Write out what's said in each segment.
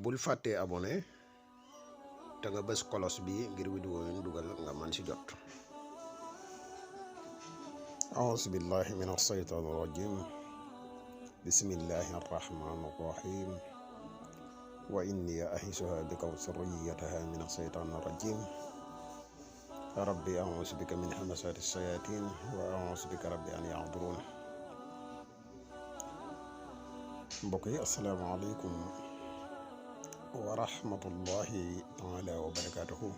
bul fàttee abonné te nga bës kolos bi ngir vidéo yi dugal nga man ci jot. a'uuzu billahi min ashaytaani rajim. bismillahi arrahmani arrahim. wa inni a'iizuha bika wa zurriyyataha min ashaytaani rajim. rabbi a'uuzu bika min hamazaati shayaatiin wa a'uuzu bika rabbi an yahduruun. mbokk yi asalaamaaleykum wa rahmatullahi taala wa barakatuhu.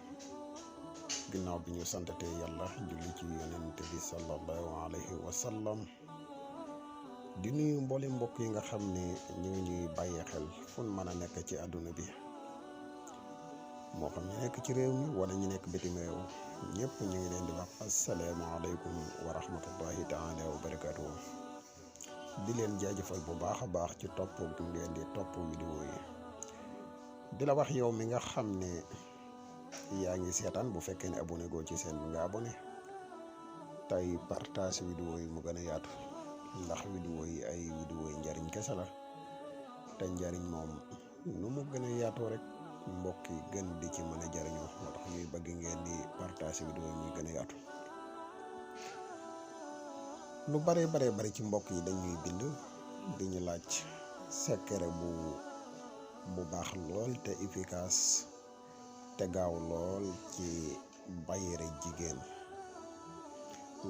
ginnaaw bi ñu santatee yàlla julli ci yonent bi sallallahu alayhi wa sallam, di nuyu mboole mbokk yi nga xam ne ñu ngi ñuy bàyyi xel fu mën a nekk ci àdduna bi, moo xam ñu nekk ci réew mi wala ñu nekk bitim réew, ñëpp ñu ngi leen di wax asalaamaaleykum wa rahmatullahi taala wa barakatuhu. di leen jaajëfal bu baax a baax ci topp bi ngeen di topp vidéo yi. di la wax yow mi nga xam ne yaa ngi seetaan, bu fekkee ne abonné goo ci seen bi nga abonné, tey partage vidéo yi mu gën a yaatu, ndax vidéo yi ay vidéo yi njariñ kese la, te njariñ moom nu mu gën a yaatoo rek mbokk yi gën di ci mën a jariñoo, moo tax ñuy bëgg ngeen di partage vidéo yi muy gën a yaatu. lu bare ci mbokk yi dañuy bind di ñu laaj secret bu baax lool te efficace te gaaw lool ci Bayre Djiguen.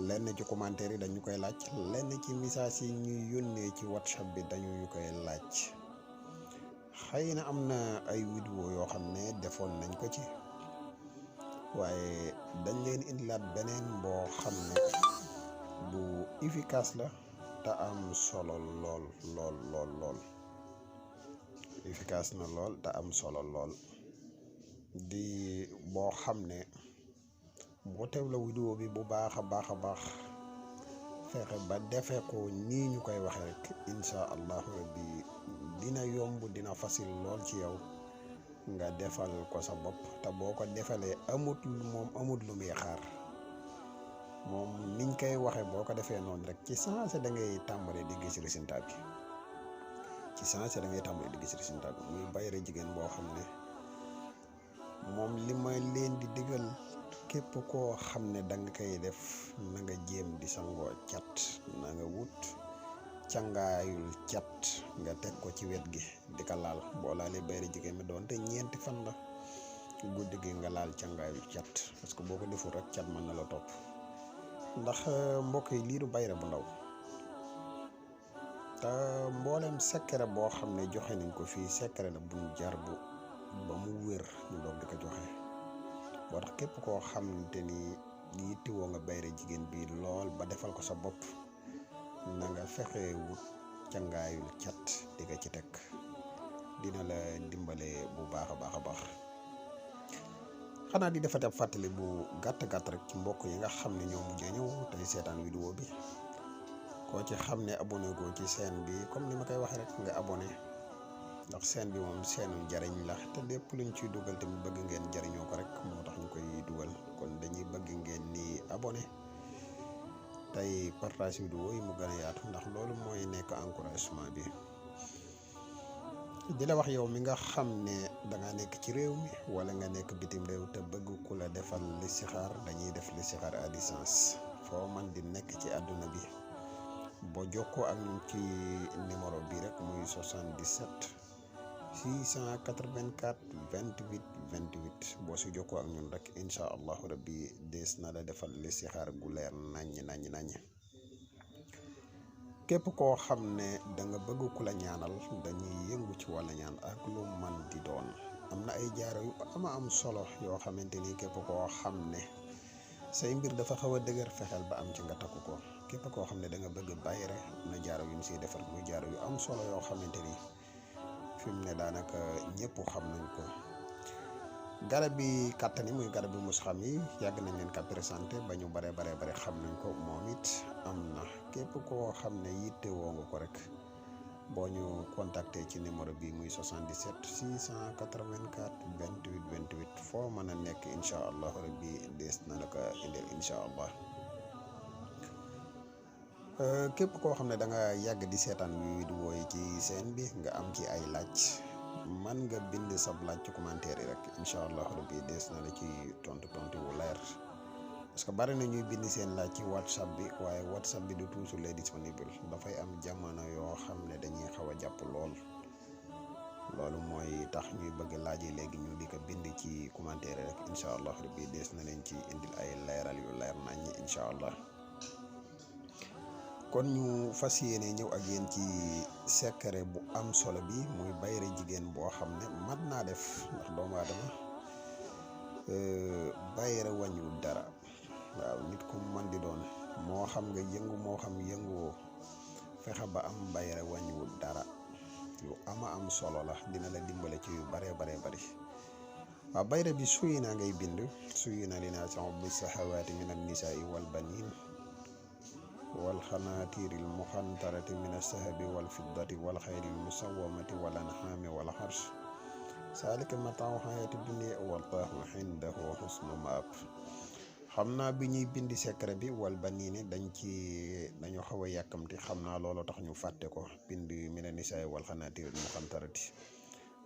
lenn ci commentaire yi dañu koy laaj, lenn ci message yi ñuy yónnee ci WhatsApp bi dañu koy laaj. xëy na am na ay vidéo yoo xam ne defoon nañ ko ci, waaye dañ leen indilaat beneen boo xam ne bu efficace la te am solo lool efficace na lool te am solo lool, di boo xam ne boo teew la vidéo bi bu baax a baax fexe ba defee ko nii ñu koy waxee rek, insha allahu rabbi dina yomb, dina facile lool ci yow nga defal ko sa bopp. te boo ko defalee amut lu muy xaar, moom niñ koy waxee boo ko defee noonu rek ci sensé da ngay tàmbale di gis résultat bi, muy Bayre Djiguen boo xam ne moom li ma leen di digal képp koo xam ne da nga koy def na nga jéem di sangoo cat, na nga wut cangaayul cat nga teg ko ci wet gi di ko laal. boo laalee Bayre Djiguen mi doon te ñeenti fan la, guddi gi nga laal cangaayul cat, parce que boo ko deful rek cat mën na la topp. ndax mbokk yi lii du bayre bu ndaw, te mboolem secret boo xam ne joxe nañ ko fii secret la buñ jar bu ba mu wér ñu doog di ko joxe. boo tax képp koo xamante ni yittewoo nga Bayre Djiguen bii lool ba defal ko sa bopp, na nga fexe wut cangaayul cat di ko ci teg, dina la dimbale bu baax a baax. xanaa di defati ab fàttali bu gàtt rek ci mbokk yi nga xam ne ñoo mujjee ñëw tey seetaan vidéo bi. koo ci xam ne abonné goo ci chaîne bi, comme ni ma koy waxee rek nga abonné, ndax chaîne bi moom seenu jariñ la, te lépp luñ ciy dugal tamit bëgg ngeen jariñoo ko rek moo tax ñu koy dugal. kon dañuy bëgg ngeen ni abonné tey partage vidéo yi mu gën a yaatu, ndax loolu mooy nekk encouragement bi. di la wax yow mi nga xam ne danga nekk ci réew mi wala nga nekk bitim réew te bëgg ku la defal listixaar, dañuy def listixaar à distance foo man di nekk ci àdduna bi. boo jokkoo ak ñun ci numéro bi rek muy 77 684 28 28. boo si jokkoo ak ñun rek incha allahu rabbi dees na la defal listixaar gu leer naññ. képp koo xam ne da nga bëgg ku la ñaanal, dañuy yëngu ci wàllu ñaan ak lu man di doon. am na ay jaaro yu am solo yoo xamante ni képp koo xam ne say mbir dafa xaw a dëgër, fexeel ba am ci nga takku ko. képp koo xam ne da nga bëgg bayre, am na jaaro yu ñu siy defar muy jaaro yu am solo yoo xamante ni fi mu ne daanaka ñëpp xam nañ ko. garab yi kàttan yi muy garab yi mus xam yi yàgg nañ leen ka présenté ba ñu bare xam nañ ko. moom it am na, képp koo xam ne yitte woo nga ko rek boo ñu contacté ci numéro bi muy 77 684 28 28 foo mën a nekk incha allahu rabbi dees na la ko indil incha allah. képp koo xam ne da nga yàgg di seetaan vidéo yi ci chaîne bi nga am ci ay laaj, man nga bind sab laaj ci commentaire yi rek incha allah rabbi des na la ci tontu wu leer parce que bari na ñuy bind seen laaj ci whatsapp bi waaye whatsapp bi du toujours lay disponible dafay am jamono yoo xam ne dañuy xaw a jàpp loolu mooy tax ñuy bëgg laaj yi léegi ñu di ko bind ci commentaire rek incha allah rabbi des na leen ci indil ay leeral yu leer nañ incha allah. kon ñu fas yéene ñëw ak yéen ci secret bu am solo bi muy bayre jigéen boo xam ne mat naa def ndax doomu aadama bayre wàññiwul dara waaw nit ku man di doon moo xam nga yëngu moo xam yënguwoo fexe ba am bayre wàññiwul dara yu am solo la dina la dimbale ci yu bare bari waaw bayre bi suy na ngay bind suy na li naa sama bi saxawaati min an nisaa wal baniin wal xanaatiiril muxantarati min as-sahabi wal fiddati wal xayril musawwamati wal an'aami wal xarsh saalika mataa'u xayaati dunya wallaahu indahu husnu maab. xam naa bi ñuy bindi secret bi wal baniini dañu xaw a yàkkamti xam naa loolu tax ñu fàtte ko bind mina nisaa wal xanaatiiril muxantarati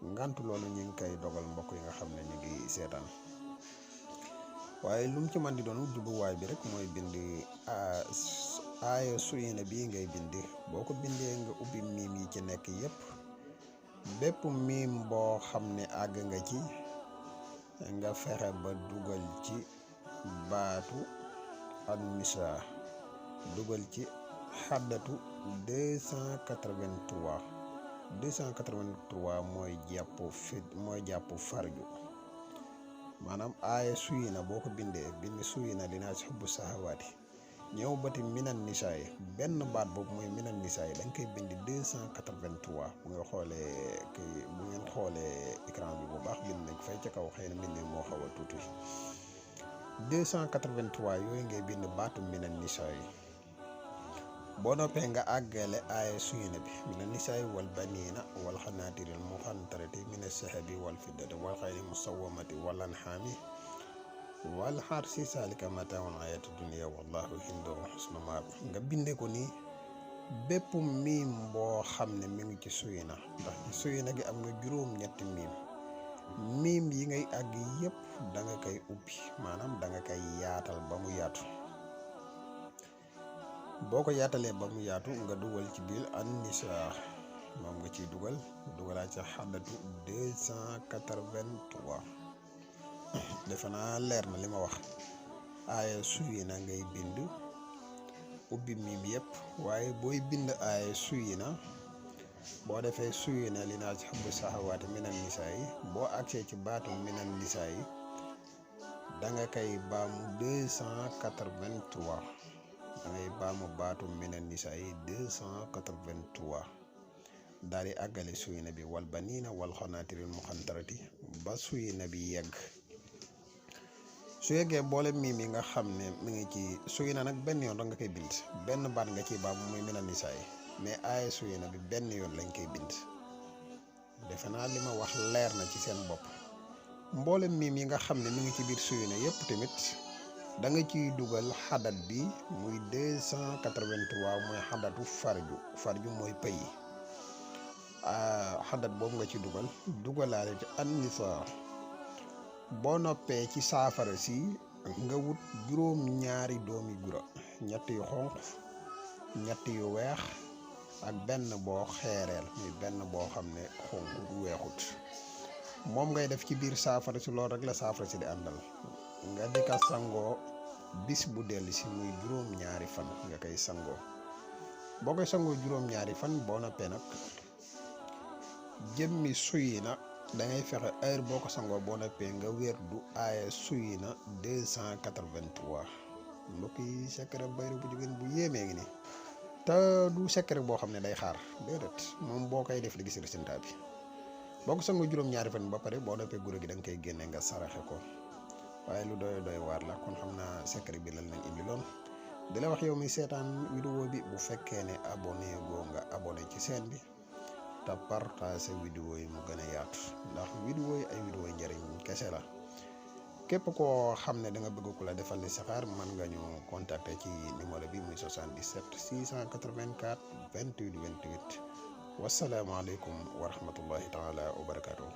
ngantu loolu ñu ngi koy dogal mbokk yi nga xam ne ñu ngi seetaan waaye lu mu ci man di doon jubluwaay bi rek mooy bind aaya suyina bii ngay bind boo ko bindee nga ubbi miim yi ci nekk yépp bépp miim boo xam ne àgg nga ci nga fexe ba dugal ci baatu an-nisaa dugal ci xaddatu 283 mooy jàpp farju maanaam aaya suyina boo ko bindee bind suyina li naa si xubbu sahawaati ñëw bati minan nisaa yi benn baat boobu mooy minan nisaa yi dañ koy bind 283 bu ngeen xoolee écran bi bu baax bind nañ fay ca kaw xëy na mbind moo xaw a tuuti 283 yooyu ngay bind baatu minan nisaa yi boo noppee nga àggale aaya suyina bi minan nisaa yi wal baniina wal xanaatiril muxantarati min as-sahabi wal fiddati wal xayri musawwamati wal an'aami wal xarsi saalika mataa'ul hayaati dunya wallaahu indahu husnu maab nga binde ko nii bépp miim boo xam ne mi ngi ci suyina ndax ci suyina gi am na juróom-ñetti miim yi ngay àgg yépp da nga koy ubbi maanaam da nga koy yaatal ba mu yaatu boo ko yaatalee ba mu yaatu nga dugal ci biir an-nisaa moom nga ciy dugalaat ca xaddatu 283 defe naa leer na li ma wax aaya suyina ngay bind ubbi miim yëpp waaye booy bind aaya suyina boo defee suyina li naa ci xubbu saxawaati minan nisaa yi boo agsee ci baatu minan nisaa yi da nga koy baamu 283 da ngay baamu baatu minan nisaa yi 283 daal di àggale suyina bi wal baniina wal xanaatiril muxantarati ba suyina bi yegg su yeggee boole miim yi nga xam ne mi ngi ci suyina nag benn yoon da nga koy bind benn baat nga ciy baamu muy minan nisaa yi mais aaya suyina bi benn yoon lañ koy bind defe naa li ma wax leer na ci seen bopp mboole miim yi nga xam ne mi ngi ci biir suyina yépp tamit da nga ciy dugal xadat bi muy 283 mooy xadatu farju mooy pëy xadat boobu nga ci dugalaale ci an-nisaa boo noppee ci saafara si nga wut juróom-ñaari doomi gura ñett yu xonq ñett yu weex ak benn boo xeereel muy benn boo xam ne xonq weexut moom ngay def ci biir saafara si loolu rek la saafara si di àndal nga di ka sangoo bis bu dellu si muy juróom-ñaari fan nga koy sangoo boo koy sangoo juróom-ñaari fan boo noppee nag jëmmi suyina da ngay fexe heure boo ko sangoo boo noppee nga wér du aaya suyina 283 mbokk yi secret bayre bu jigéen bu yéemee ngi ni te du secret boo xam ne day xaar déedéet moom boo koy def di gis résultat bi boo ko sangoo juróom-ñaari fan ba pare boo noppee guro gi da nga koy génne nga saraxe ko waaye lu doy waar la kon xam naa secret bi lan lañ indi loon di la wax yow mi seetaan vidéo bi bu fekkee ne abonné goo nga abonné ci chaîne bi te partage vidéo yi mu gën a yaatu ndax vidéo yi ay vidéo njëriñ kese la képp koo xam ne da nga bëgg ku la defal li saxaar mën nga ñu contacter ci numéro bi muy 77 684 28 28 wasalaamaaleykum wa rahmatullahi taala wa barakatuh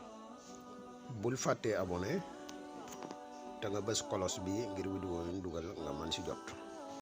bul fàttee abonné te nga bës kolos bi ngir vidéo yi dugal nga mën ci jot